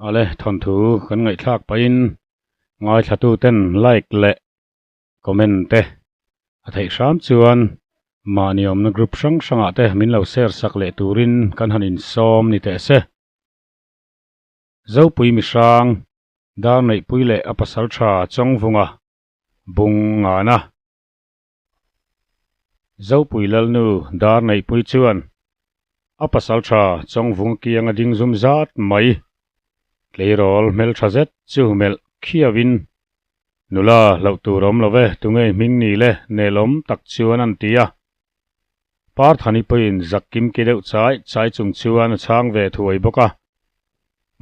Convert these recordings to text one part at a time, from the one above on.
Ale thawnthu kan ngaihthlak pahin ngaithlatuten like leh comment te a theih hram chuan mahni awmna group hrang hrangah te min lo share sak leh turin kan han insawm ni teh se. Zopui mihrang Darneihpui leh a pasal tha Chawngvunga bung ngana. Zopui Lalnu Darneihpui chuan a pasal tha Chawngvunga kianga ding zum zat mai tleirawl hmeltha zet chu melh khiauin Nula hlauh tur awm lo ve, tunge hming ni le nelawm tak chuan an ti a. Parthani pawhin zak kim ki deuh chai chai chung chuan a chhang ve thuai bawk a,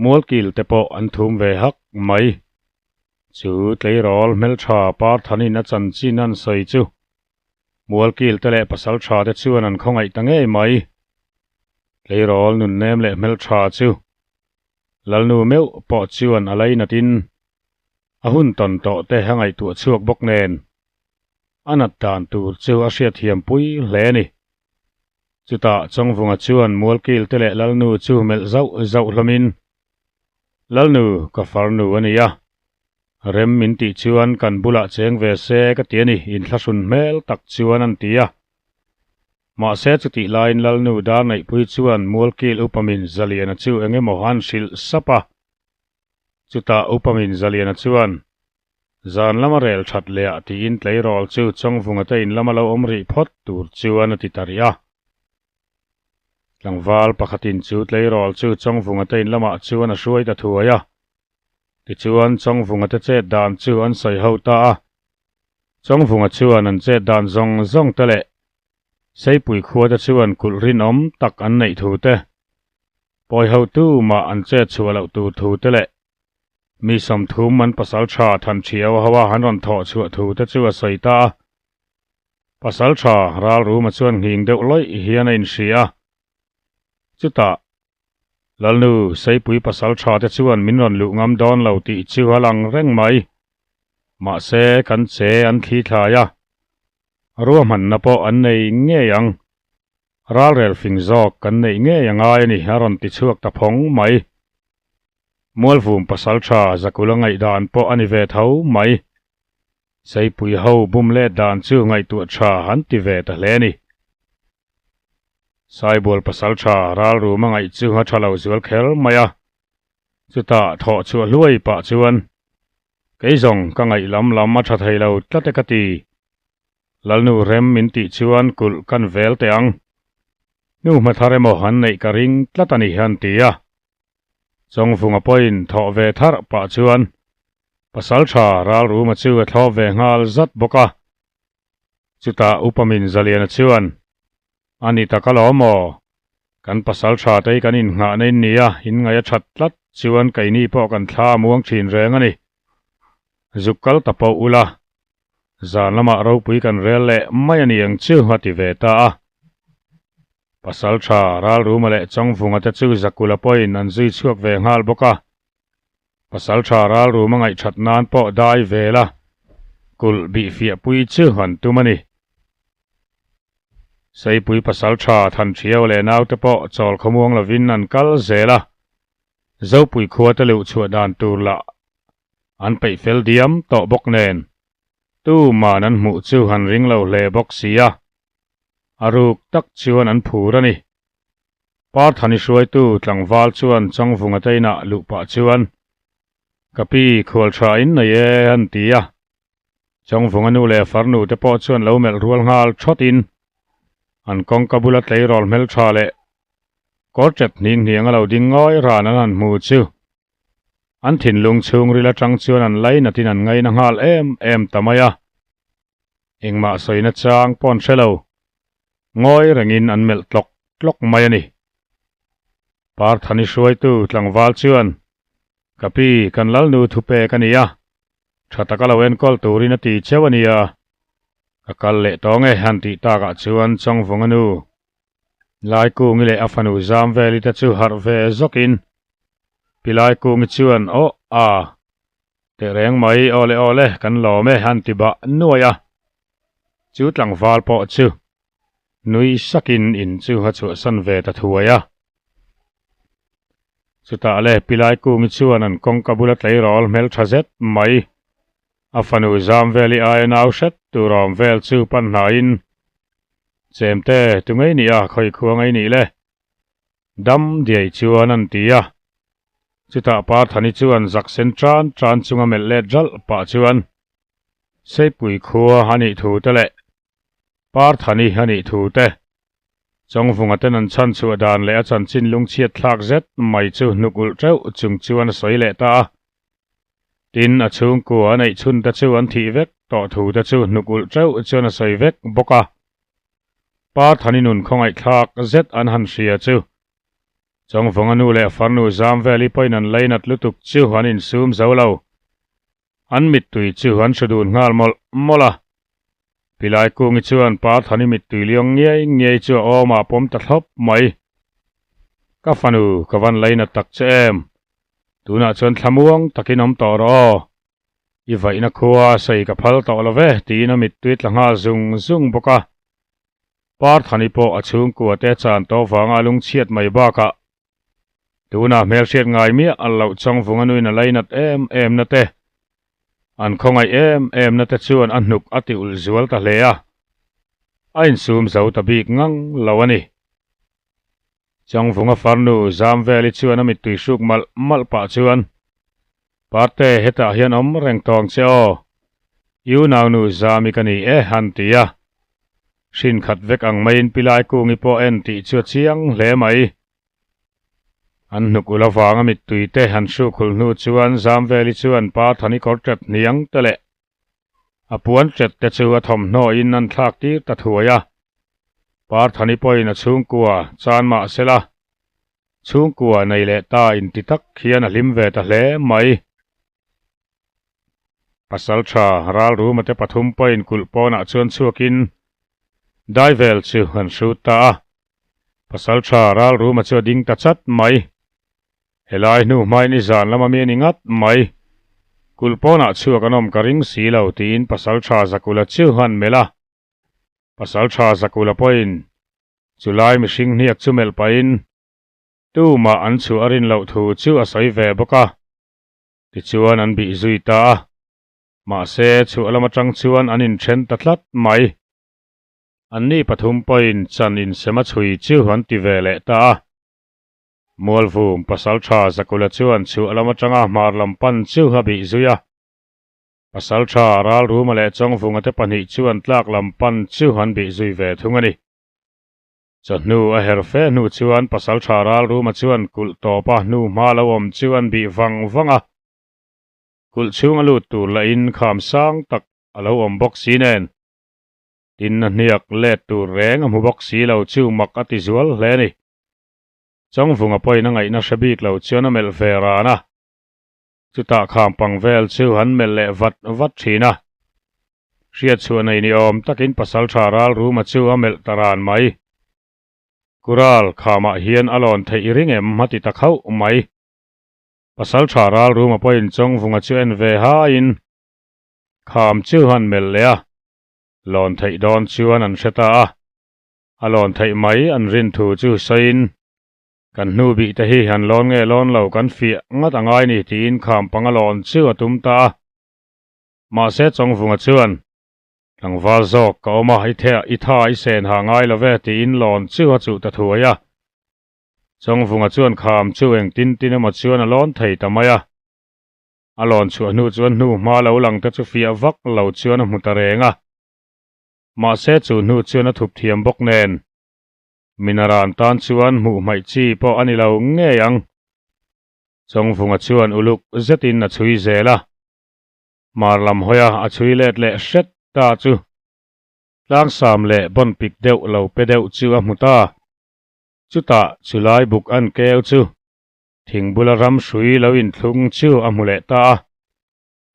Mualkil te pawh an thum ve hak mai. Chu tleirawl hmeltha Parthani'n a chanchin an sawi chu Mualkil te leh pasaltha te chuan an khawngaih ta ngei mai. Tleirawl nunnem leh hmeltha chu Lalnu meuh pawh chuan a lainatin a hun tawn tawh te a ngaihtuah chhuak bawk nen a nat dan tur chu a hriatthiam pui hle a ni. Chutah Chawngvunga chuan Mualkil te leh Lalnu chu melh zauh zauh hlawmin, Lalnu, ka farnu a nia. Rem min tih chuan kan bulah cheng ve se ka ti a ni, inthlahrun hmel tak chuan an ti a. Mahse chutih laiin Lalnu Darneihpui chuan Mualkil upamin Zaliana chu eng emaw an hrilh sap a. Chutah upamin Zaliana chuan, Zan lama rel that leh ah tiin tleirawl chu Chawngvunga te in lama lo awm rih phawt tur chuan a ti ta rih a. Tlangval pakhatin chu tleirawl chu Chawngvunga te in lamah chuan a hruai ta thuai a. Tichuan Chawngvunga te chet dan chu an sawi ho ta a. Chawngvunga chuan an chet dan zawng zawng te leh Seipui khua te chuan kulh rinawm tak an neih thu te, pawi hotu mah an chet chhuah loh tur thu te leh Mi 30 an pasal tha than thiau ho a han rawn thawh chhuah thu te chu a sawi ta a. Pasal tha ral ruma chuan nghing deuh lawih hian a inhria a. Chutah, Lalnu Seipui pasal tha te chuan min rawn luh ngam dawn lo tih chu a lang reng mai. Mahse, kan che an thli thlai a. Ruahmanna pawh an nei ngei ang. Ralrel fing zawk kan neih ngei a ngai a ni a rawn ti chhuak ta phawng mai. Mualvum pasaltha Zakula ngaihdan pawh a ni ve tho mai. Seipui ho bum let dan chu ngaihtuah tha an ti ve ta hle a ni. Saibual pasaltha ralrum a ngaih chu a tha lo zual kher mai a. Chutah thawh chhuah hluai pah chuan, Kei zawng ka ngaih lam lam a tha thei lo tlat e ka ti. Lalnu rem min tih chuan kulh kan vel teh ang. Hnu hmathar emaw an neih ka ring tlat a ni an ti a. Chawngvunga pawhin thawh ve tharh pah chuan Pasaltha Ralruma chu a thlawp ve nghal zat bawk a. Chutah Upamin Zaliana chuan, A ni tak alawm aw, kan Pasaltha te hi kan innghahna in nia, in ngaih a that tlat chuan keini pawh kan thla a muang thin reng a ni. Zuk kal ta pawh ula, Zan lamah ropui kan rel leh mai a ni ang chu a ti ve ta a. Pasaltha Ralruma leh Chawngvunga te chu Zakula pawhin an zui chhuak ve nghal bawk a. Pasaltha Ralruma ngaihthat nan pawh dai vel a, kulh bih fiahpui chu an tum a ni. Seipui Pasaltha Thanṭhiau leh naute pawh chawl khawmuang lovin an kal zel a, Zopui khua te luh chhuah dan tur lah An peih fel diam tawh bawk nen, tuman an hmuh chu han ring lo hle bawk si a, a ruk tak chuan an phur a ni. Parthani hruaitu tlangval chuan Chawngvunga te inah luh pah chuan, Ka pi, khual tha in nei e, an ti a. Chawngvunga nu leh farnu te pawh chuan lo melh rual nghal thawt in, an kawngka bula tleirawl hmeltha leh kawr ṭep hning hniang a lo ding ngawi ran an han hmu chu An thinlung chhungril atang chuan an lainatin an ngaina nghal em em ta mai a. Engmah sawina chang pawh an hre lo. Ngawi rengin an melh tlawk tlawk mai a ni. Parthani hruaitu tlangval chuan, Ka pi, kan Lalnu thupek a ni a, tha taka lo enkawl turin a ti cheu a nia. Ka kal leh tawng e, han tih takah chuan Chawngvunga nu Laikungi leh a fanu Zamveli te chu harh ve zawkin Pi Laikungi chuan Aw a, tehreng mai aw le aw le kan lawm e an ti bah nuai a. Chu tlangval pawh chu nui sakin in chu a chhuahsan ve ta thuai a. Chutah le Pilai Kungi chuan an kawngka bula tleirawl hmeltha zet mai a fanu zam vel i aia nau hret tur awm vel chu pan hnaiin, Chemte, tu ngei nih a, khawi khua ngei nih le? Dam diai chuan an ti a. Chutah Parthani chuan zak sen tan tan chunga melh let ralh pah chuan Seipui khua a nih thu te leh Parthani a nih thu te, Chawngvunga ten an chhan chhuah dan leh a chanchin lungchhiat thlak zet mai chu hnuk ulh teuh chung chuan a sawi leh ta a. Tin, a chhungkua a neih chhun te chu an thih vek tawh thu te chu hnuk ulh teuh chuan a sawi vek bawk a. Parthani nun khawngaihthlak zet an han hria chu Chawngvunga nu leh farnu zam vel i pawhin an leinat lutuk chu an insum zo lo. An mittui chu an hru dun nghal mawlh mawlh a. Pilai Kungi chuan Parthani mittui liang ngiai ngiai chu a awmah a pawm ta thlawp mai. Ka fanu, ka van leinat tak che em? Tunah chuan thlamuang takin awm tawh rawh aw. I vaihna khua sawi ka phal tawh lo ve, tiin a mittui tla nghal zung zung bawk a. Parthani pawh a chhungkua te chan tawh vanga a lungchhiat mai bakah tunah hmelhriat ngai miah a loh Chawngvunga nuin a lainat em em na te, an khawngaih em em na te chuan a hnuk a ti ulh zual ta hle a, a insum zo ta bik ngang lo a ni. Chawngvunga farnu zam veli chuan a mittui hruk malh malh pah chuan, Parte, hetah hian awm reng tawng che aw, i unaunu Zami ka ni e, han ti a. Hrin khat vek ang maiin Pilai Kungi pawh en tih chu a chiang hle mai. An hnuk ul avanga mittui te han hruk hul hnu chuan Zamveli chuan Pa Thani kawr ṭet hniang te leh a puan ṭet te chu a thawmhnaw in an thlak tir ta thuai a. Parthani pawhin a chhungkua chan mah sela chhungkua nei leh ta inti tak hian a hlim ve ta hle mai. Pasalṭha Ralruma te pathum pawhin kulh pawnah chuan chhuakin dai vel chu an hrut ta a. Pasalṭha Ralruma chu a ding ta chat mai. Helai hnu hmain i zan lama mi a ni ngat mai. Kulh pawnah chhuak an awm ka ring si lo tiin Pasalṭha Zakula chu an melh a. Pasalṭha Zakula pawhin chulai mihring hniak chu melh pahin tumah an chhuah a rin loh thu chu a sawi ve bawk a. Tichuan an bih zui ta a, mahse chhuah lam atang chuan an inthen ta tlat mai. Anni pathum pawhin chan insem a chhui chu an ti ve leh ta a. Mualvum Pasaltha Zakula chuan chhuah lam atanga hmar lam pan chu a bih zui a. Pasaltha Ralruma leh Chawngvunga te pahnih chuan tlak lam pan chu an bih zui ve thung a ni. Chawhnu a her fe hnu chuan Pasalṭha Ralruma chuan kulh tawpa hnu hma lo awm chu an bih vang vang a. Kulh chhung a lut tur lahin kham sang tak a lo awm bawk si nen. Tin a hniak let tur reng a hmu bawk si lo chu mak a ti zual hle a ni. Chawngvunga pawhin a ngaihna hre bik lo chuan a melh ve ran a. Chutah kham pang vel chu an melh leh vat vat thin a. Hriatchhuah nei ni awm takin Pasalṭha Ralruma chu a melh ta ran mai. Kural khamah hian a lawn theih i ring em? a ti ta khauh mai. Pasalṭha Ralruma pawhin Chawngvunga chu en ve haiin kham chu an melh leh a, lawn theih dawn chuan an hre ta a. A lawn theih mai an rin thu chu sawiin kan hnu bih te hi an lawn nge lawn lo kan fiah ngat a ngai ni tiin kham panga lawn chu a tum ta a. Mahse Chawngvunga chuan, Tlangval zawk ka awm a, i theh i tha i sen ha ngai lo ve tiin lawn chu a chuh ta thuai a. Chawngvunga chuan kham chu eng tin tin emaw chuan a lawn thei ta mai a. A lawn chhuah hnu chuan hnu hma lo lang te chu fiah vak lo chuan a hmu ta reng a. Mahse chu hnu chuan a thup thiam bawk nen Minaran tan chuan hmuh hmaih chi pawh a ni lo ngei ang. Chawngvunga chuan uluk zetin a chhui zel a. Hmar lam hawi a a chhui let leh hret ta chu tlangsam leh bawn pik deuh lo pe deuh chu a hmu ta. Chutah chulai buk an keu chu thing bula ram hrui lo inthlung chu a hmu leh ta a.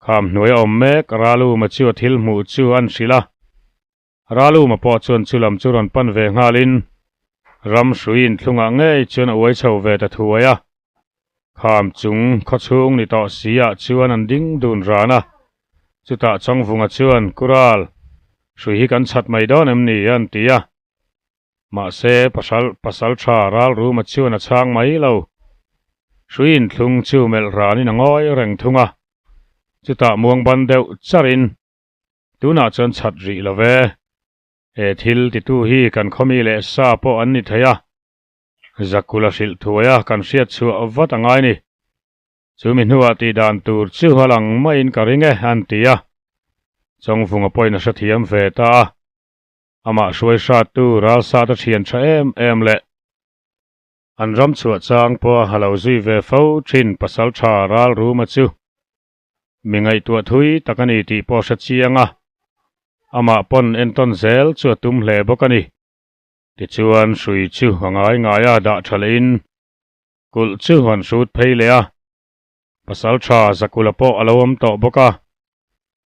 Kham hnuai a awm mek Raluma chu a thil hmuh chu an hrilh a. Raluma pawh chuan chu lam chu rawn pan ve nghalin ram hrui inthlungah ngei chuan a uai chho ve ta thuai a. Kham chung khawchhung ni tawh si ah chuan an ding dun ran a. Chutah Chawngvunga chuan, Kural, hrui hi kan chhat mai dawn em ni? an ti a. Mahse, pasal pasal tha Ralruma chuan a chhang mai lo. Hrui inthlung chu melh ranin a ngawi reng thung a, chutah muang ban deuh charin, Tunah chuan chhat rih lo ve, he thil titu hi kan khawmi leh sa pawh an ni thei a, Zakula hrilh thuai a kan hriat chhuah vat a ngai ni. Chumi hnuah tih dan tur chu a lang maiin ka ring e, an ti a. Chawngvunga pawhin a hrethiam ve ta a. Amah hruai hrattu ralsat a thian tha em em leh an ram chhuah chang pawha a lo zui ve fo thin pasal tha ral ruma chu mi ngaihtuah thui tak a ni tih pawh a hre chiang a. Amah pawn entawn zel chu a tum hle bawk a ni. Tichuan hrui chu a ngai ngai a dah tha lehin kulh chu an hrut phei leh a, pasal tha Zakula pawh a lo awm tawh bawk a,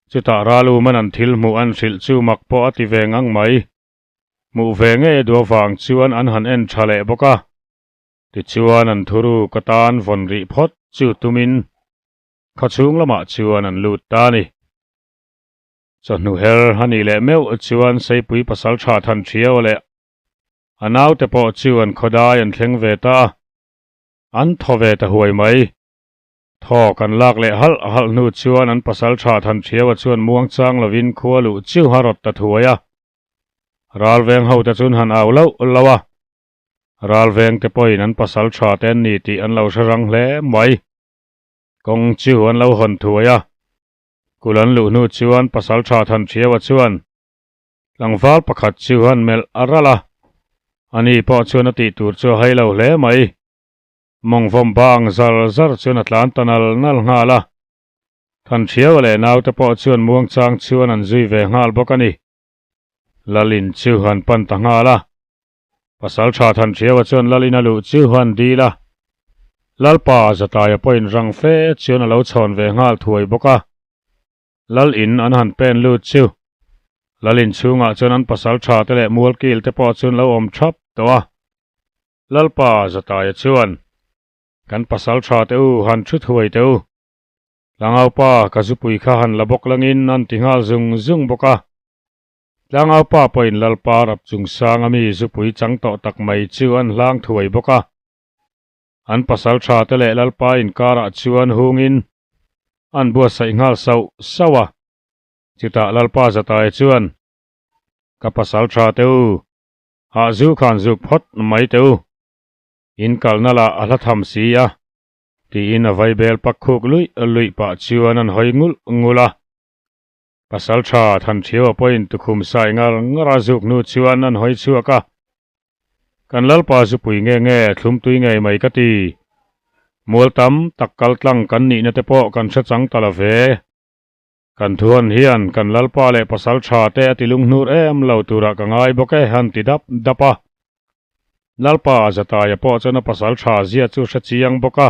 chutah Raluman an thil hmuh an hrilh chu mak pawh a ti ve ngang mai. Hmuh ve ngei a duh avang chuan an han en tha leh bawk a, tichuan an thuruk atan vawn rih phawt chu tumin khawchhung lamah chuan an lut ta a ni. Chawhnu her a nih leh meuh chuan Seipui pasal tha than thiau leh A naute pawh chu an khawdai an thleng ve ta a, an thaw ve ta huai mai. Thaw kan lak leh halh halh hnu chuan an pasal tha than thiaua chuan muang chang lovin khua luh chiu a rawt ta thuai a. Ralveng hote chuan han au lauh lauh a, Ralveng te pawhin an pasal tha te an ni tih an lo hre rang hle mai. Kawng chiu an lo hawn thuai a, kul an luh hnu chuan pasal tha than thiaua chuan Tlangval pakhat chu han melh a ral a, ani pawh chuan a tih tur chu a hai lo hle mai. Mawngvawm bang zar zar chuan a tlan ta nal nal nghal a. Thanṭhiaua leh naute pawh chuan muangchang chuan an zui ve nghal bawk a ni. Lalin chu han pan ta nghal a. Pasalṭha Thanṭhiaua chuan Lalin a luh chu han dil a. Lalpa Zataia pawhin rang fe chuan a lo chhawn ve nghal thuai bawk a. Lal in an han pen lut chu. Lal in chhungah chuan an pasal tha te leh mualkil te pawh chuan lo awm thap tawh a. Lalpa Zataia chuan, Kan pasal tha te u han thu thuai teh u. Tlangaupa ka zupui kha han la bawk langin an ti nghal zung zung bawk a. Tlangaupa pawhin Lalpa rap chung sanga mi zupui chang tawh tak mai chu an hlang thuai bawk a. An pasal tha te leh Lalpa inkarah chuan hungin an buatsaih nghal sauh sauh a. Chutah Lalpa Zataia chuan, Ka pasal tha te u, hah zu khan zuk phawt mai teh u, in kalna lah a hla tham si a, tiin a vaibel pak khuk luih luih pah chuan an hawi ngulh ngulh a. Pasal tha Thanṭhiaua pawhin tukhum sai ngar ngar a zuk hnu chuan an hawi chhuak a, Kan Lalpa zupui nge nge thlum tui ngei mai ka ti. Mual tam tak kal tlang kan nihna te pawh kan hre chang ta lo ve. Kan thuan hian kan Lalpa leh pasal tha te a ti lunghnur em lo turah ka ngai bawk e han ti dap dap a. Lalpa Zataia pawh chuan a pasal tha zia chu hre chiang bawk a.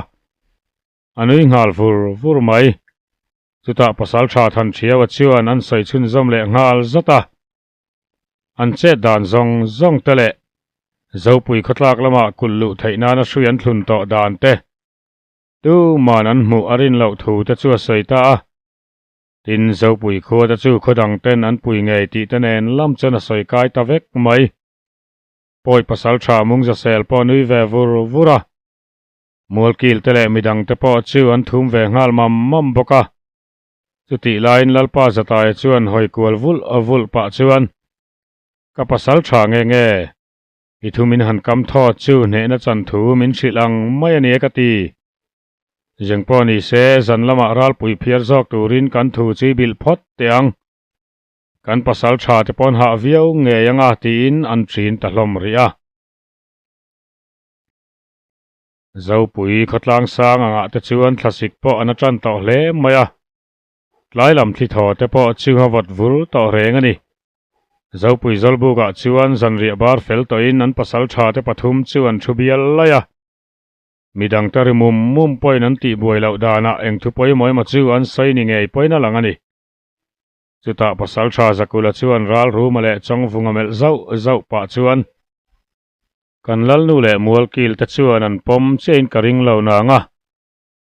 A nui nghal vur vur mai. Chutah Pasalṭha Thanṭhiaua chuan an sawi chhunzawm leh nghal zat a. An chet dan zawng zawng te leh Zopui khawtlak lamah kulh luh theih nana hrui an thlun tawh dan te, tuman an hmuh a rin loh thu te chu a sawi ta a. Tin, Zopui khua te chu khaw dang ten an pui ngei tih te nen lam chuan a sawi kai ta vek mai. Pawi Pasalṭha Mungzasel pawh a nui ve vur vur a. Mualkil te leh midang te pawh chu an thum ve nghal mam mam bawk a. Chutih laiin Lalpa Zataia chuan hawi kual vulh vulh pah chuan, Ka pasal tha nge nge? I thu min han kam thawt chu hnehna chan thu min hrilh ang mai a nia ka ti. Zeng pawh ni se zan lamah ralpui phiar zawk turin kan thu chu i bilh phawt teh ang. Kan pasal tha te pawn hah viau ngei anga tiin an ṭin ta hlawm rih a. Zopui khawtlang sang angah te chuan thlasik pawh an atan tawh hle mai a, tlai lam thli thaw te pawh chu a vawt vur tawh reng a ni. Zopui Zawlbukah chuan zanriah bar fel tawhin an pasal tha te pathum chu an thu bial laih a, midang te ri mum mum pawhin an tihbuai loh danah eng thu pawimawh emaw chu an sawi ni ngei pawhin a lang a ni. Chutah pasal tha Zakula chuan Ralruma leh Chawngvunga melh zauh zauh pah chuan, Kan Lalnu leh Mualkil te chuan an pawm chiahin ka ring lo nang a.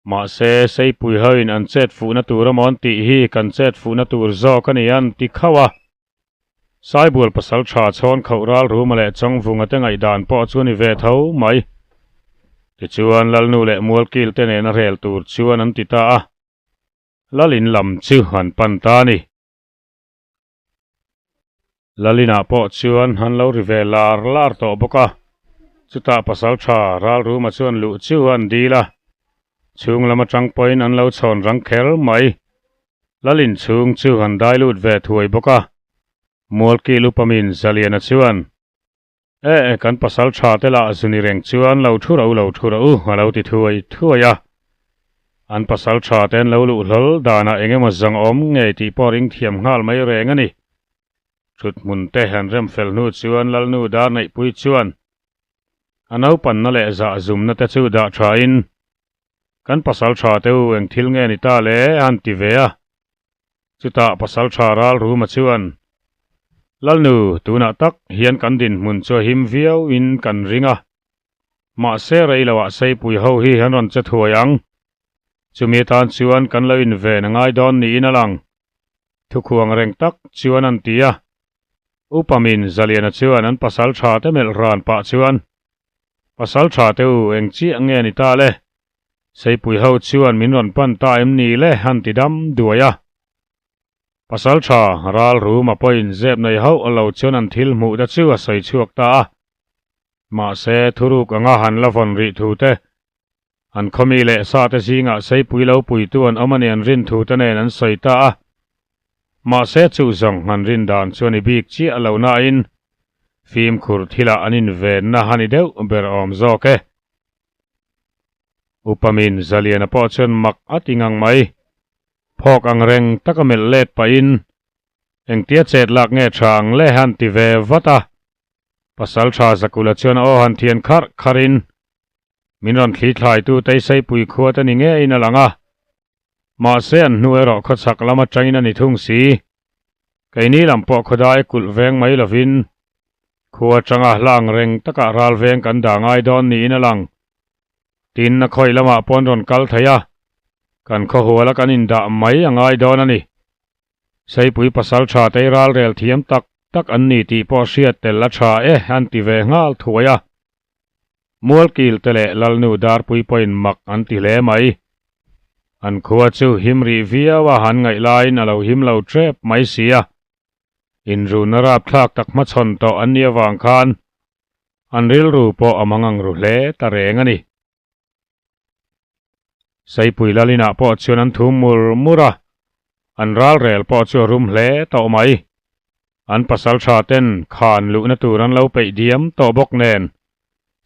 Mahse, Seipui hoin an chet fuhna tur amaw an tih hi kan chet fuhna tur zawk a ni an ti khauh a. Saibual pasal tha chhawn khauh ral Ruma leh Chawngvunga te ngaihdan pawh chu a ni ve tho mai. Tichuan Lalnu leh Mualkil te nena rel tur chuan an ti ta a, Lalin lam chu an pan ta a ni. Lalinah pawh chuan an lo ri ve lar lar tawh bawk a, chutah pasaltha Ralruma chuan luh chu an dil a, chhung lam atang pawhin an lo chhawn rang kher mai. Lalin chhung chu an dai lut ve thuai bawk a, Mualkil upamin Zaliana chuan, E, kan pasaltha te lah zu ni reng chuan lo thu ro lo thu ro u, a lo ti thuai thuai a. An pasaltha te an lo luh hlawl danah eng emaw zang awm ngei tih pawh ring thiam nghal mai reng a ni. Thuthmun te an rem fel hnu chuan Lalnu dar neihpui chuan a naupanna leh zah zumna te chu dah thain, Kan pasaltha te u eng thil nge ni ta le? a han ti ve a. Chutah pasaltha ral Ruma chuan, Lalnu, tunah tak hian kan dinhmun chu a him viau in kan ring a. Mahse rei loah Seipui ho hi an rawn che thuai ang. Chumi atan chuan kan lo inven a ngai dawn niin a lang. Thukhuang reng tak chuan an ti a. Upamin Zaliana chuan an pasaltha te melh ran pah chuan, Pasaltha te u eng chiah nge ni ta le? Seipui ho chuan min rawn pan ta em ni le han ti dam duai a. Pasaltha ral ruma pawhin zep nei hauh lo chuan an thil hmuh te chu a sawi chhuak ta a. Mahse thuruk anga han la vawn rih thu te, an khawmi leh sa te zingah Seipui lo puitu an awm a ni an rin thu te nen an sawi ta a. Mahse chu zawng an rin dan chu a ni bik chiah lo nain fimkhur thilah an invenna a ni deuh ber awm zawk e. Upamin Zaliana pawh chuan mak a ti ngang mai. Phawk ang reng taka melh let pahin, Engtia chet lak nge tha ang le han ti ve vat a. Pasaltha Zakula chuan a aw han thian kharh kharhin, Min rawn thli thlaitu Teiseipui khua te ni ngeiin a lang a. Mahse an hnu erawh khawchhak lam atangin a ni thung si. Keini lam pawh khawdai kulh veng mai lovin khua atanga hlang reng takah ral veng kan dah ngai dawn niin a lang. Tin, a khawi lamah pawh an rawn kal thei a, kan khawhuala kan indah mai a ngai dawn a ni. Seipui pasal tha tei ral rel thiam tak tak an ni tih pawh hriat tel a tha e an ti ve nghal thuai a. Mualkil te leh Lalnu Darpui pawhin mak an ti hle mai. An khua chu him rih viau a han ngaih laiin a lo him lo tep mai si a. Inruna rapthlak tak hmachhawn tawh an nih avang khan an rilru pawh a mangang ru hle ta reng a ni. Seipui Lalinah pawh chuan an thum mur mur a, an ralrel pawh chu a rum hle tawh mai. An pasal tha ten khan luhna tur an lo peih diam tawh bawk nen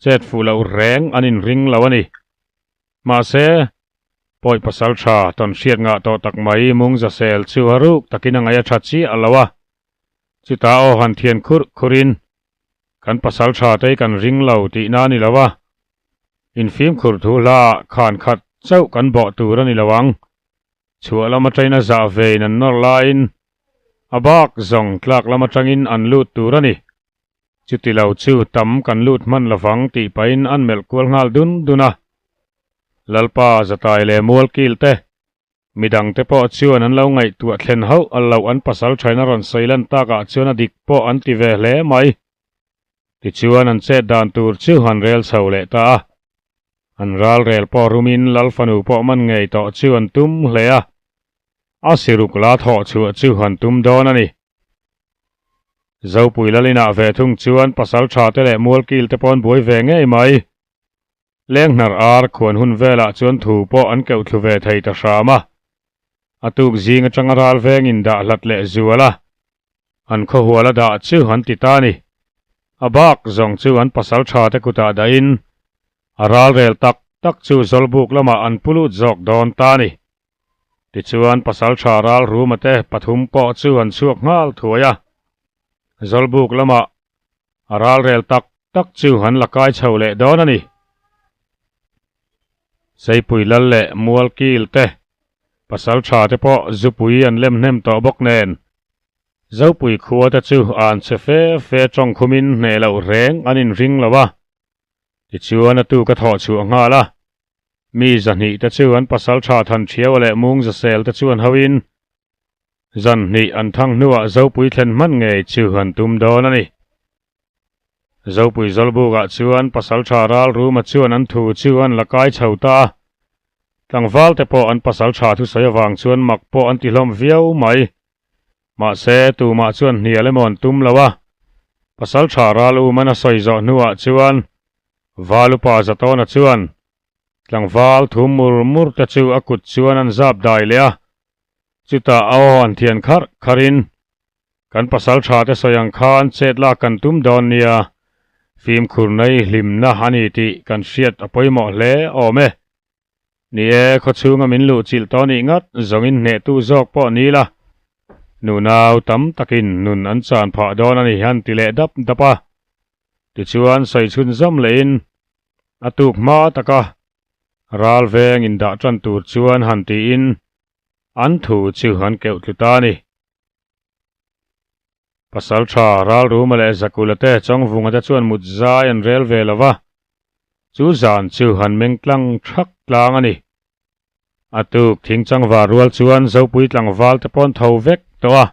chet fuh loh reng an inring lo a ni. Mahse, pawi pasal tha tawn hriat ngah tawh tak mai mungza sel chu a ruk takin a ngaih a tha chiah lo a. Chutah aw han thian khurh khurin, Kan pasal tha te hi kan ring lo tihna a ni lo a, infimkhur thu hla khan khat chauh kan bawh tur a ni lo ang. Chhuah lam atangin a zah vein an nawr laiin a bak zawng tlak lam atangin an lut tur a ni. Chuti lo chu tam kan lut hman lovang tih pahin an melh kual nghal dun dun a. Lalpa Zatai leh Mualkil te Midangte pawh chuan an lo ngaihtuah thlen hauh a loh an pasal thain a rawn sawi lan takah chuan a dik pawh an ti ve hle mai. Tichuan an chet dan tur chu an rel chho leh ta a. An ral rel pawh rumin Lal fanu pawh man ngei tawh chu an tum hle a. A siruk la thawh chhuah chu an tum dawn a ni. Zopui Lalinah ve thung chuan pasal tha te leh mualkil te pawh an buai ve ngei mai. Lenghnar ar khuan hun velah chuan thu pawh an keuh thlu ve thei ta hram a. A tuk zing atanga ral vengin dah hlat leh zual a, an khawhual a dah chu an ti ta a ni. A bak zawng chu an pasal tha te kutah dahin a ral rel tak tak chu Zawlbuk lamah an pu lut zawk dawn ta a ni. Tichuan pasal tha ral ruma te pathum pawh chu an chhuak nghal thuai a. Zawlbuk lamah A ral rel tak tak chu an la kai chho leh dawn a ni. Seipui lal leh mual kil te, pasal tha te pawh zupui an lem hnem tawh bawk nen, Zopui khua te chu an che fe fe tawng khumin hneh loh reng an inring lo a. Tichuan a tu ka thawh chhuah nghal a. Mi zahnih te chu an pasal tha than thiau leh mung zasel te chuan hoin Zan hnih an thang hnuah Zopui thlen hman ngei chu an tum dawn a ni. Zopui Zawlbukah chuan Pasalṭha Ralruma chuan an thu chu an la kai chho ta a. Tlangvalte pawh an pasalṭha thusawi avang chuan mak pawh an ti hlawm viau mai. Mahse, tumah chuan hnial emaw an tum lo a. Pasalṭha Raluman a sawi zawh hnuah chuan Valupa Zatawna chuan tlangval thu mur mur te chu a kut chuan an zap dai leh a. Chutah a aw an thian kharh kharhin, Kan pasalṭha te sawi ang khan chet lak kan tum dawn nia, fimkhur nei hlimna a ni tih kan hriat a pawimawh hle awm e. Ni e, khawchhunga min luh chilh tawh nih ngat zawngin hnehtu zawk pawh ni la, nunau tam takin nun an chan phah dawn a ni han ti leh dap dap a. Tichuan sawi chhunzawm lehin a tuk hma taka ral veng indah tan tur chuan han tiin an thu chu an keuh tlu ta a ni. Pasalṭha Ralruma leh Zakula te Chawngvunga te chuan mut zai an rel ve lo va, chu zan chu han meng tlang thak tlang a ni. A tuk thing changvar rual chuan Zopui tlangval te pawn tho vek tawh a,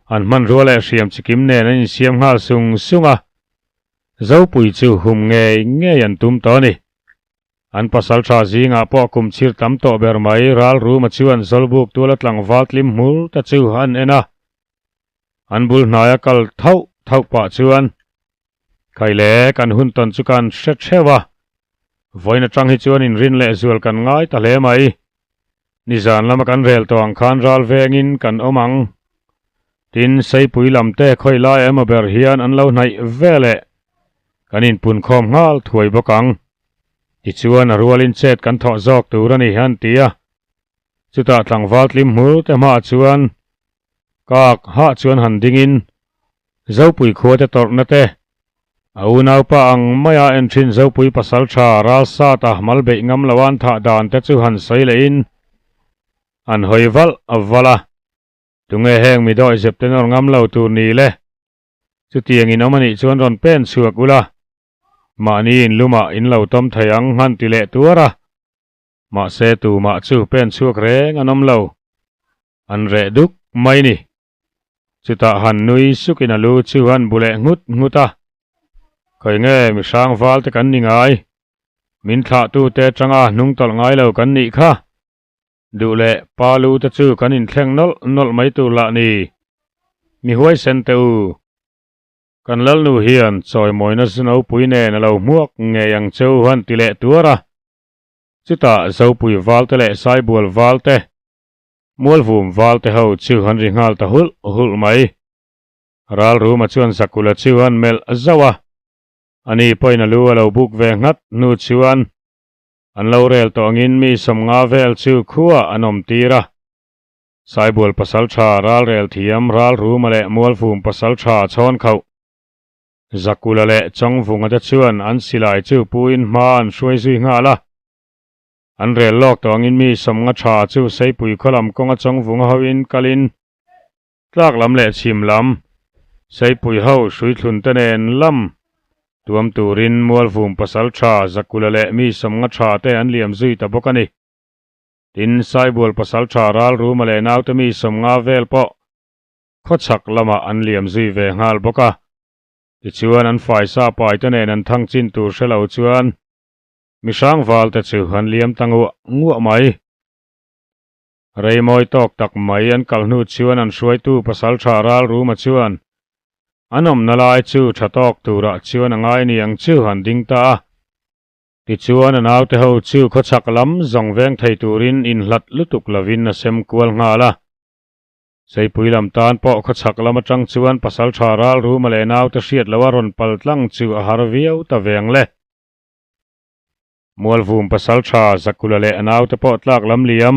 an hmanrua leh hriam chikim nen an insiam nghal sung sung a, Zopui chu hum ngei ngei an tum tawh a ni. An pasalṭha zingah pawh kum chhir tam tawh ber mai Ralruma chuan Zawlbuk tuala tlangval tlim hmur ta chu an en a. An bul hnaia kal thauh thauh pah chuan, Khai le, kan hun tawn chu kan hre theuh a, vawiin atang hi chuan inrin leh zual kan ngai ta hle mai. Nizan lama kan rel tawh ang khan ral vengin kan awm ang. Tin, Seipui lam te khawi lai emaw ber hian an lo hnaih ve leh kan inpunkhawm nghal thuai bawk ang. Tichuan a rualin chet kan thawh zawk tur a ni an ti a. Chutah tlangval tlim hmur te hmaah chuan kak hah chuan han dingin Zopui khua te tawrhna te, a unaupa ang maia en thin Zopui pasal tha Ralsata mal beih ngam lo an thah dan te chu han sawi lehin an hawi valh valh a. Tunge heng mi dawi zep te nawr ngam lo tur ni le? Chutiang in awm a nih chuan rawn pen chhuak ula, mahni in lumah in lo tawm thei ang han ti leh tuar a. Mahse tumah chu pen chhuak reng an awm lo. An reh duk mai ni. Chutah han nui sukin a lu chu an bu leh nghut nghut a. Khawi nge mi hrang val te kan ni ngai? Min thlahtute atanga hnung tawlh ngai lo kan nih kha. Duh leh pa lu te chu kan inthleng nawlh nawlh mai tur lah ni. Mi huaisen teh u. Kan Lalnu hian chawimawina zu nopui nen a lo hmuak ngei ang cheu han ti leh tuar a. Chutah Zopui valte leh Saibual valte, Mualvum valte ho chu an ri nghal ta hulh hulh mai. Ralruma chuan Zakula chu an melh zauh a. Ani pawhin a lu a lo buk ve nghat hnu chuan an lo rel tawh angin mi 50 vel chu khuaah an awm tir a. Saibual pasaltha ralrel thiam Ralruma leh Mualvum pasaltha chhawn khauh Zakula leh Chawngvunga te chuan an silai chu puin hma an hruai zui nghal a. An rel lawk tawh angin mi 50 tha chu Seipui khaw lam kawnga Chawngvunga hoin kalin tlak lam leh chhim lam Seipui ho hruithlun te nen lam tuam turin Mualvum pasaltha Zakula leh mi 50 tha te an liam zui ta bawk a ni. Tin, Saibual pasaltha Ralruma leh naute mi 50 vel pawh khawchhak lamah an liam zui ve nghal bawk a. Tichuan an faisa paite nen an thang chin tur hre lo chuan mi hrangval te chu an liam ta nguah nguah mai. Reimawi tawk tak mai an kal hnu chuan an hruaitu pasaltha Ralruma chuan an awmna lai chu tha tawk turah chuan a ngai ni ang chu an ding ta a. Tichuan a naute ho chu khawchhak lam zawng veng thei turin inhlat lutuk lovin a sem kual nghal a. Seipui lam tan pawh khawchhak lam atang chuan pasaltha Ralruma leh naute hriat loha rawn pal tlang chu a har viau ta veng le. Mualvum pasaltha Zakula leh a naute pawh tlak lam liam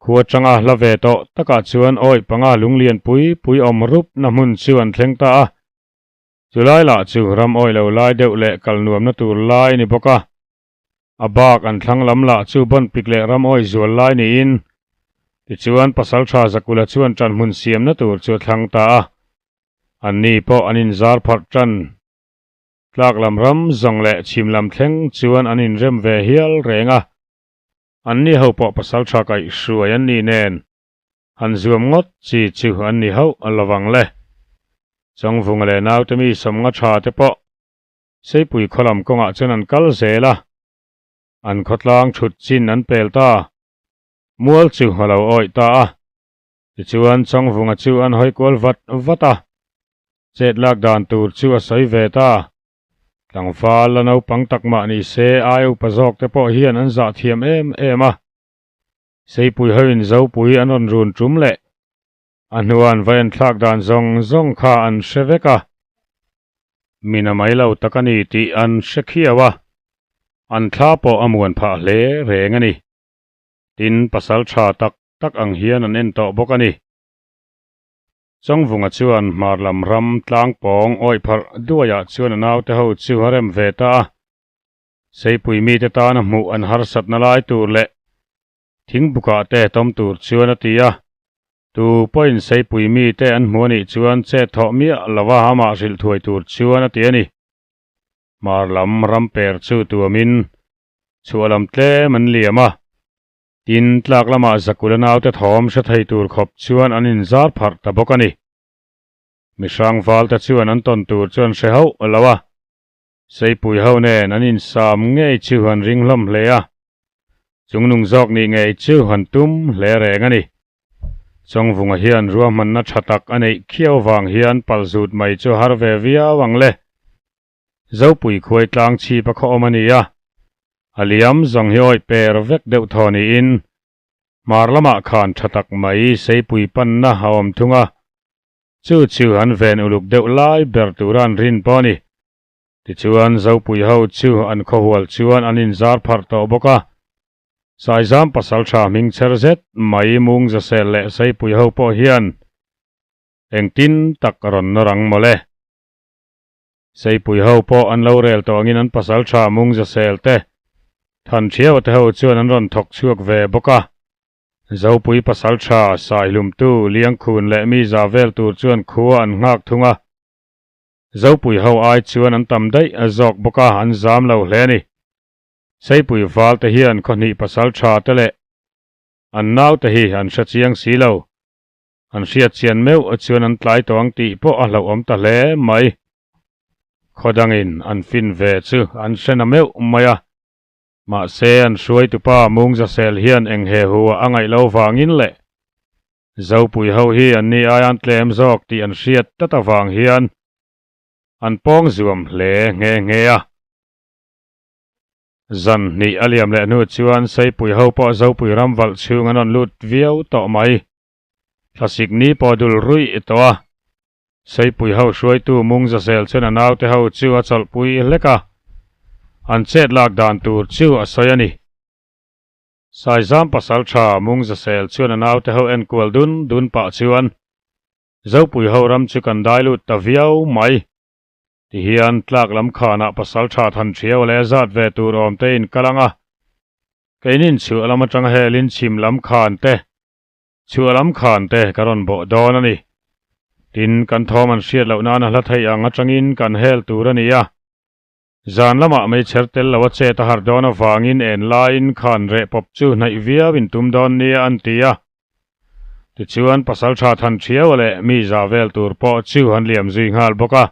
khua atanga hla ve tawh takah chuan awih panga lunglian pui pui awm rup na hmun chu an thleng ta a. Chulai lah chu ram awih lo lai deuh leh kal nuamna tur lai a ni bawk a. A bak an thlang lam lah chu bawn pik leh ram awih zual lai niin tichuan Pasaltha Zakula chuan ṭan hmun siamna tur chu a thlang ta a. Anni pawh an inzar pharh ṭan. Tlak lam ram zawng leh chhim lam thleng chuan an inrem ve hial reng a. Anni ho pawh Pasaltha kaihhruai an nih nen Han zuam ngawt chi chu an ni hauh a lovang le. Chawngvunga leh naute mi 50 tha te pawh. Seipui khaw lam kawngah chuan an kal zel a, an khawtlang thut chin an pel ta. Mual chu a lo awih ta a. Tichuan Chawngvunga chu an hawi kual vat vat a, chet lak dan tur chu a sawi ve ta. Tlangval la naupang tak mah ni se ai upa zawk te pawh hian an zah thiam em em a. Seipui hoin Zopui an rawn run tum leh a hnuan va enthlak dan zawng zawng kha an hre vek a. Min a mai lo tak a ni tih an hre khiau a, an thla pawh a muan phah hle reng a ni. Tin, pasal tha tak tak ang hian an en tawh bawk a ni. Chawngvunga chuan hmar lam ram tlang pawng awih pharh duaiah chuan a naute ho chu a rem ve ta a. Seipui mite tana hmuh an harsatna lai tur leh thingbukah te tawm tur chuan a ti a. Tu pawhin Seipui mite an hmu a nih chuan chet thawh miah lova amah hrilh thuai tur chuan a ti a ni. Hmar lam ram per chu tuamin chhuah lam tlem an liam a. Tin, tlak lamah Zakula naute thawm hre thei tur khawp chuan an inzar pharh ta bawk a ni. Mihrangval te chuan an tawn tur chuan hre hauh lo a. Seipui ho nen an insam ngei chu an ring hlawm hle a, chungnung zawk nih ngei chu an tum hle reng a ni. Chawngvunga hian ruahmanna tha tak a neih khiau vang hian palh zut mai chu har ve viau ang le. Zopui khuai tlang chhip a khaw awm a ni a, a liam zawng hi awih per vek deuh thaw niin hmar lamah khan tha tak mai Seipui panna a awm thung a, Chu chu an ven uluk deuh lai ber tura an rin pawh a ni. Tichuan, Zopui ho chu an khawhual chuan an inzar pharh tawh bawk a. Saizam pasaltha hming chher zet mai mung zasel leh Seipui ho pawh hian engtin tak rawn nawr ang mawle. Seipui ho pawh an lo rel tawh angin an pasaltha mung zasel te Thanṭhiaua te ho chuan an rawn thawk chhuak ve bawk a. Zopui pasaltha Saihlumtu Liangkhun leh mi za vel tur chuan khua an nghak thung a. Zopui ho ai chuan an tam daih a zawk bawk a, an zam lo hle a ni. Seipui val te hian khawhnih pasaltha te leh an naute hi an hre chiang si lo. An hriat chian meuh chuan an tlai tawh ang tih pawh a hlauhawm ta hle mai. Khaw dangin an fin ve chu an hre na meuh mai a. Mahse, an hruaitupa Mungzasel hian eng he hu a ngaih lo vangin leh Zopui ho hi an ni aian tlem zawk tih an hriat tlat avang hian an pawng zuam hle nghe nghe a. Zan hnih a liam leh hnu chuan Seipui ho pawh Zopui ram valh chhung an rawn lut viau tawh mai. Thlasik ni pawh dul ruih tawh a. Seipui ho hruaitu Mungzasel chuan a naute ho chu a chawlhpui hlek a, an chet lak dan tur chu a sawi a ni. Saizam pasaltha Mungzasel chuan a naute ho enkual dun dun pah chuan, Zopui ho ram chu kan dai lut ta viau mai. Tihian tlak lam khanah pasaltha than thiau leh zat ve tur awm te in kal ang a, keinin chhuah lam atang helin chhim lam khan te Chhuah lam khan te ka rawn bawh dawn a ni. Tin, kan thawm an hriat loh nana hla theih ang atangin kan hel tur a ni a. Zan lamah meichher tel lo a chet a har dawn avangin en laiin khan reh pawp chu hnaih viau in tum dawn nia an ti a. Tichuan, pasaltha than thiau leh mi za vel tur pawh chu an liam zui nghal bawk a.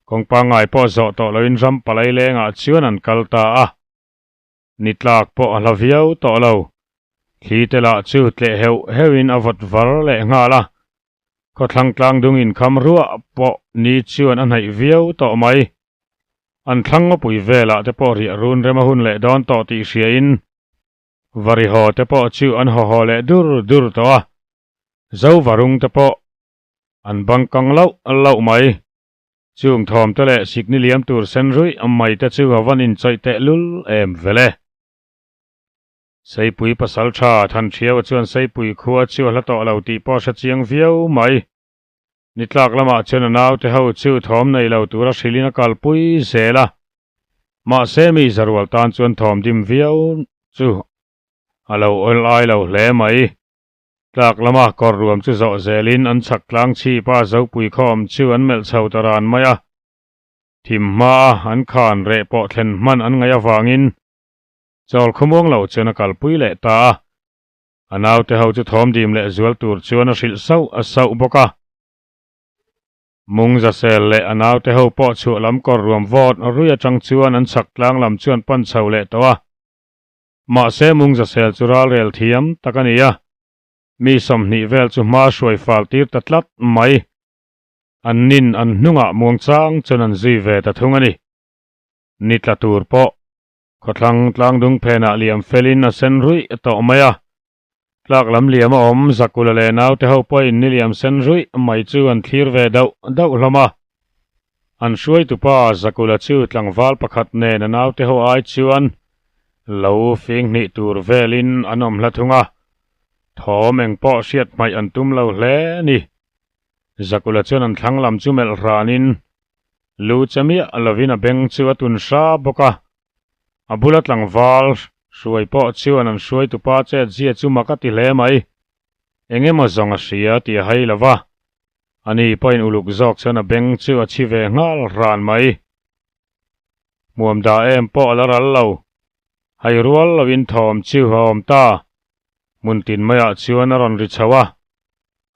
Kawng pangngai pawh zawh tawh loin ram palai lengah chuan an kal ta a. Ni tlak pawh a hla viau tawh lo. Thli te lah chu tleh heuh heuhin a vawt var leh nghal a. Khawthlang tlang dung inkham ruah pawh ni chuan a hnaih viau tawh mai. An thlang ngawpui velah te pawh riah run rem a hun leh dawn tawh tih hriain Varihaw te pawh chu an haw haw leh dur dur tawh a. Zo varung te pawh an bang kang lauh lauh mai. Chung thawm te leh sikni liam tur sen ruih mai te chu a van inchawih teh lul em vel e. Seipui pasal tha Thanṭhiaua chuan Seipui khua chu a hla tawh lo tih pawh a hre chiang viau mai. Ni tlak lamah chuan a naute ho chu thawm nei lo tura hrilhin a kalpui zel a. Mahse mi zarual tan chuan thawm dim viau chu a lo awl ai lo hle mai. Tlak lama kawr ruam chu zawh zelin an chhak tlang chhip a, Zopui khawm chu an melh chho ta ran mai a. Thim hmaa an khan reh pawh thlen hman an ngaih avangin chawl khawmuang lo chuan a kalpui leh ta a. A naute ho chu thawm dim leh zual tur chuan a hrilh sauh a sauh bawk a. Mungzasel leh a naute ho pawh chhuah lam kawr ruam vawt rui atang chuan an chhak tlang lam chu an pan chho leh tawh a. Mahse Mungzasel chu ralrel thiam tak a ni a, mi 20 vel chu hma hruai fal tir ta tlat mai. An nin an hnungah muangchang chuan an zui ve ta thung a ni. Ni tla tur pawh khawthlang tlangdung phenah liam felin a sen ruih tawh mai a. Tlak lam liam a awm, Zakula leh naute ho pawhin ni liam sen ruih mai chu an thlir ve dauh dauh hlawm a. An hruaitupa Zakula chu tlangval pakhat nen a naute ho ai chuan lo fing hnih tur velin an awm hla thung a, thawm eng pawh hriat hmaih an tum lo hle a ni. Zakula chuan an thlang lam chu melh hranin lu che miah lovin a beng chu a tun hra bawk a. A bula tlangval hruai pawh chuan an hruaitupa chet zia chu mak a ti hle mai. Eng emaw zawng a hria tih a hai lo va, ani pawhin uluk zawk chuan a beng chu a chhi ve nghal ran mai. Hmuam dah em pawh a la ral lo. Hai rual loin thawm chu a awm ta. Hmun tin maiah chuan a rawn ri chho a.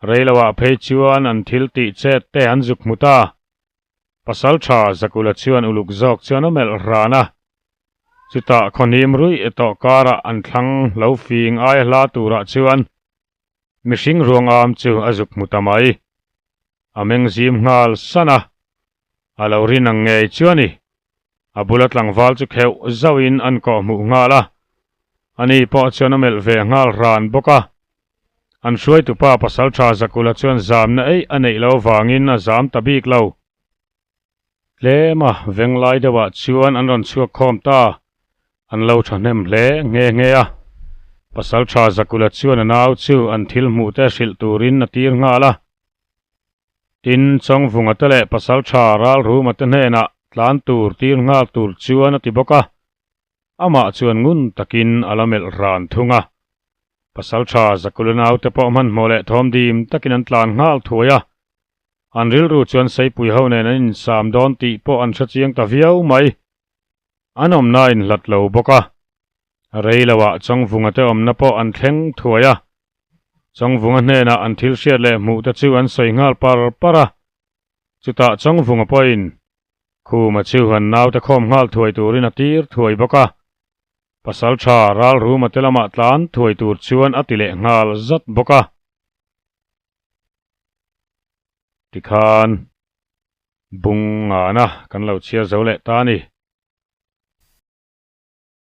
Reiloah phei chuan an thil tih chet te an zuk hmu ta. Pasal tha Zakula chuan uluk zawk chuan a melh ran a, chutah khawhnim ruih tawh karah an thlang lo fing aia hla turah chuan mihring ruangam chu a zuk hmu ta mai. A meng zim nghal san a, a lo rin ang ngei chu a ni. A bula tlangval chu kheuh zauhin an kawh hmuh nghal a, ani pawh chuan a melh ve nghal ran bawk a. An hruaitupa Pasaltha Zakula chuan zamna eih a neih lo vangin a zam ta bik lo. Tlema venglai deuhah chuan an rawn chhuak khawm ta. An lo thahnem hle nghe nghe a. Pasaltha Zakula chuan a nau chu an thil hmuh te hrilh turin a tir nghal a. Tin, Chawngvunga te leh Pasaltha Ralruma te hnenah tlan tur tir nghal tur chuan a ti bawk a. Amah chuan ngun takin a la melh ran thung a. Pasaltha Zakula naute pawh hmanhmawh leh thawm dim takin an tlan nghal thuai a. An rilru chuan Seipui ho nen an insam dawn tih pawh an hre chiang ta viau mai. An awmna a inhlat lo bawk a. Rei loah Chawngvunga te awmna pawh an thleng thuai a. Chawngvunga hnenah an thil hriat leh hmuh te chu an sawi nghal par par a. Chutah Chawngvunga pawhin Khuma chu an naute khawm nghal thuai turin a tir thuai bawk a, pasal tha ral ruma te lamah tlan thuai tur chuan a ti leh nghal zat bawk a. Tikhan bung ngana kan lo chhiar zo leh ta a ni.